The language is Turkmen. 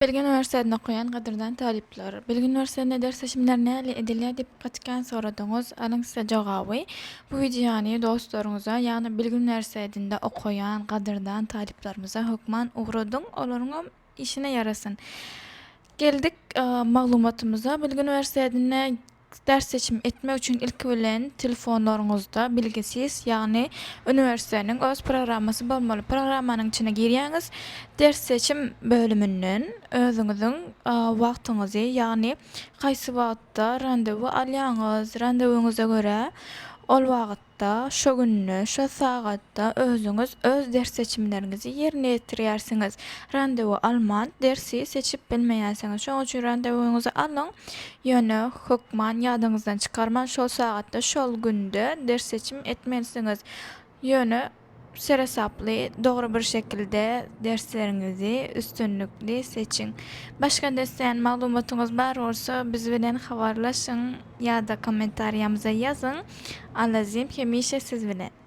Bilgi uniwersitetinde okaýan gadyrdan talyplar! Bilgi uniwersitetinde ders seçimleri nähili edilýär diýip gaty kän soradyňyz. Alyň size jogaby. Bu wideony dostlaryňyza, ýagny Bilgi uniwersitetinde okaýan gadyrdan talyplarymyza hökman ugradyň, olaryňam işine ýarasyn. Geldik maglumatymyza. Bilgi uniwersitetinde Ders seçim etmek üçin ilki bilen telefonlaryňyzda Bilgisiz, ýagny uniwersitetiniň öz programmasy bolmaly. Programmanyň içine girýäňiz, ders seçim bölüminden özüňiziň wagtyňyzy, ýagny haýsy wagtda randewu alýaňyz, randewiňize görä ol wagt Da, şo günde, şo sagatda özüňiz öz ders seçimleriňizi ýerine ýetirýärsiňiz. Randewu alman, dersi seçip bilmeýärsiňiz. Şonuň üçin randewiňizi alyň, ýöne hökman ýadyňyzdan çykarman şol sagatda, şol günde ders seçim etmelisiňiz. Ýöne seresaply, dogry bir şekilde dersleriňizi üstünlikli seçiň. Başga-da isleýän maglumatyňyz bar bolsa, biz bilen habarlaşyň ýa-da kommentariýamyza ýazyň. Allazim hemişe siz bilen.